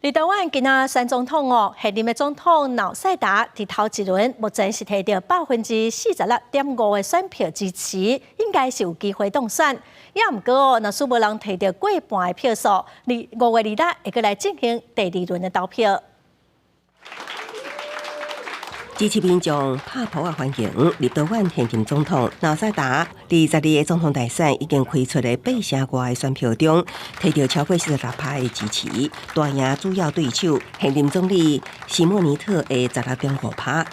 立陶宛今仔選總統哦，現任的總統瑙塞達佇頭一輪目前是提著46.5%的選票支持，應該是有機會當選。也毋過哦，若是無人提著過半的票數，5月26會閣來進行第二輪的投票。支持民眾拍噗仔歡迎，立陶宛現任總統瑙塞達佇12個總統大選已經開出的八成外的選票中，提著超過46趴的支持，大贏主要對手現任總理西莫尼特的16.5趴。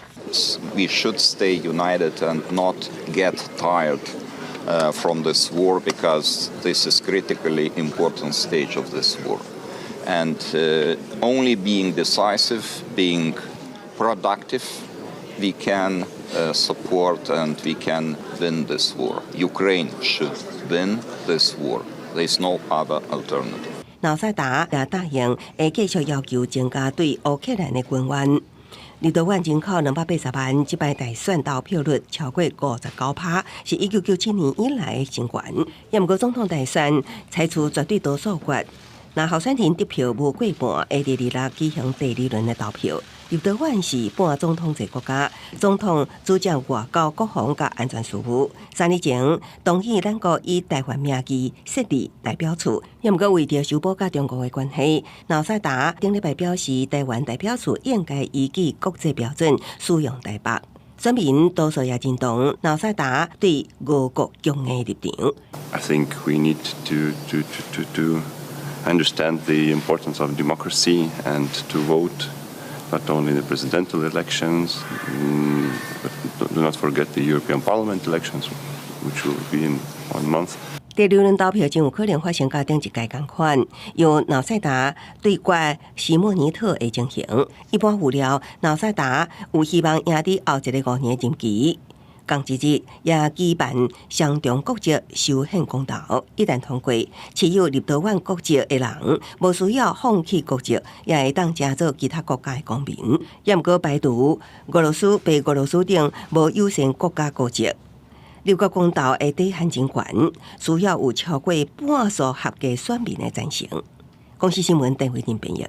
We should stay united and not get tired from this war because this is critically important stage of this war. And only being decisive, being productive, we can support and we can win this war. Ukraine should win this war. There is no other alternative. 瑙塞達也答應會繼續要求增加對烏克蘭的軍援。立陶宛人口280萬，這擺大選投票率超過59趴，是1997年以來的新懸。也毋過總統大選採取絕對多數決，若候選人得票無過半，會佇26舉行第二輪的投票。立陶宛是半總統制國家，總統主掌外交、國防佮安全事務。3年前同意咱國以台灣名義設立代表處，也毋過為著修補佮中國的關係，瑙塞達頂禮拜表示，台灣代表處應該依據國際標準使用台北。選民多數也認同瑙塞達對俄國強硬立場。 I think we need to understand the importance of democracy and to vote not only in the presidential elections, but do not forget the European Parliament elections, which will be in one month. 第二輪投票真有可能發生佮頂一屆仝款，由瑙塞達對決西莫尼特的情形。一般預料，瑙塞達有希望贏佇後一個5年任期。仝一日也舉辦雙重國籍修憲公投，一旦通過，持有立陶宛國籍的人無需要放棄國籍，也會當成做其他國家的公民。也毋過排除俄羅斯、白俄羅斯等無優先國家國籍。立國公投的底線真懸，需要有超過半數合格選民的贊成。公視新聞鄧慧玲編譯。